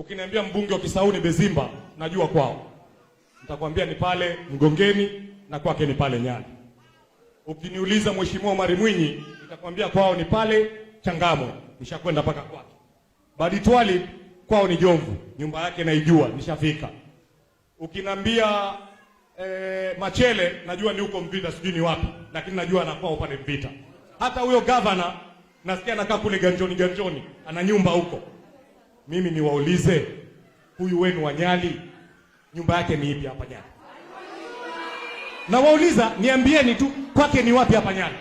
Ukiniambia mbunge wa Kisauni Bezimba, najua kwao. Nitakwambia ni pale Mgongeni na kwake ni pale Nyali. Ukiniuliza Mheshimiwa Omari Mwinyi, nitakwambia kwao ni pale Changamwe, nishakwenda mpaka kwake. Badi Twalib kwao ni Jomvu, nyumba yake naijua, nishafika. Ukinambia Machele, najua ni huko Mvita, sijui ni wapi, lakini najua anakwao pale Mvita. Hata huyo governor nasikia anakaa kule Ganjoni Ganjoni, ana nyumba huko. Mimi niwaulize, huyu wenu wa Nyali nyumba yake ni ipi hapa Nyali? Nawauliza, niambieni tu kwake ni wapi hapa Nyali?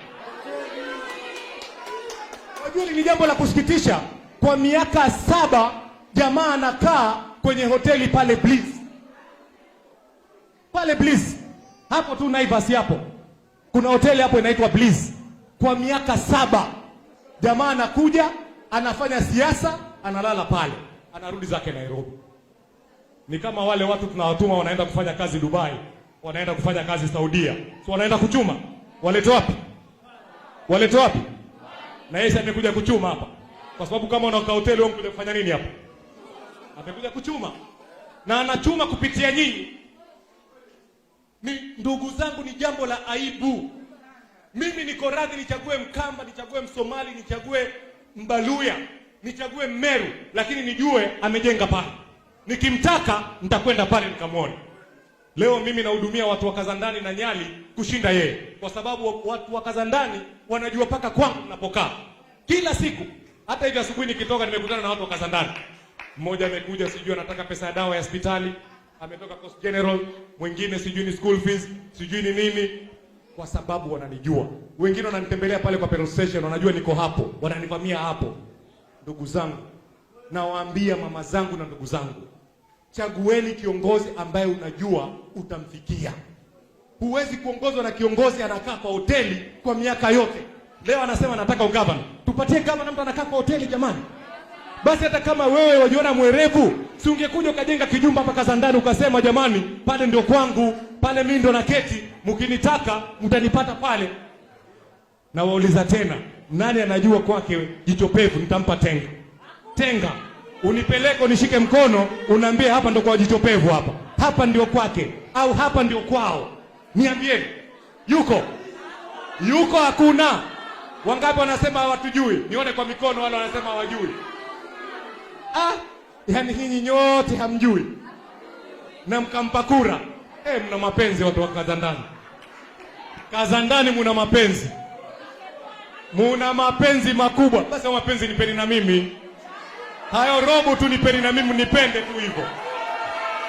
Wajua ni jambo la kusikitisha, kwa miaka 7 jamaa anakaa kwenye hoteli pale Bliss, pale Bliss hapo tu Naivas hapo kuna hoteli hapo inaitwa Bliss. Kwa miaka 7 jamaa anakuja anafanya siasa, analala pale, anarudi zake Nairobi. Ni kama wale watu tunawatuma wanaenda kufanya kazi Dubai, wanaenda kufanya kazi Saudia, so wanaenda kuchuma. Walete wapi? Walete wapi? Na yeye amekuja kuchuma hapa, kwa sababu kama unakaa hoteli wewe unakuja kufanya nini hapa? Amekuja kuchuma, na anachuma kupitia nyinyi. Ni ndugu zangu, ni jambo la aibu. Mimi niko radhi nichague Mkamba, nichague Msomali, nichague Mbaluya, nichague Mmeru, lakini nijue amejenga pale. Nikimtaka nitakwenda pale nikamwone. Leo mimi nahudumia watu wa Kazandani na Nyali kushinda yeye, kwa sababu watu wa Kazandani wanajua paka kwangu ninapokaa kila siku. Hata hivi asubuhi nikitoka nimekutana na watu wa Kazandani. Mmoja amekuja sijui anataka pesa ya dawa ya hospitali, ametoka Coast General, mwingine sijui ni school fees, sijui ni nini, kwa sababu wananijua. Wengine wananitembelea pale kwa petrol station, wanajua niko hapo, wananivamia hapo. Ndugu zangu, nawaambia mama zangu na ndugu zangu, chagueni kiongozi ambaye unajua utamfikia. Huwezi kuongozwa na kiongozi anakaa kwa hoteli kwa miaka yote. Leo anasema nataka ugavana, tupatie gavana mtu anakaa kwa hoteli jamani. Basi hata kama wewe wajiona mwerevu, si ungekuja ukajenga kijumba hapa Kazandani ukasema jamani, pale ndio kwangu, pale mimi ndo naketi, mkinitaka mtanipata pale. Na wauliza tena, nani anajua kwake jicho pevu? Nitampa tenga tenga, unipeleke unishike mkono, unaambie hapa ndo kwa jicho pevu, hapa hapa ndio kwake, au hapa ndio kwao. Niambieni, yuko yuko? Hakuna. Wangapi wanasema hawatujui? Nione kwa mikono wale wanasema hawajui. Ah, yani nyinyi nyote hamjui na mkampa kura. Mna mapenzi watu wa Kazandani. Kazandani muna mapenzi, muna mapenzi makubwa. Basi hayo mapenzi nipeni na mimi, hayo robo tu nipeni na mimi, nipende tu hivyo.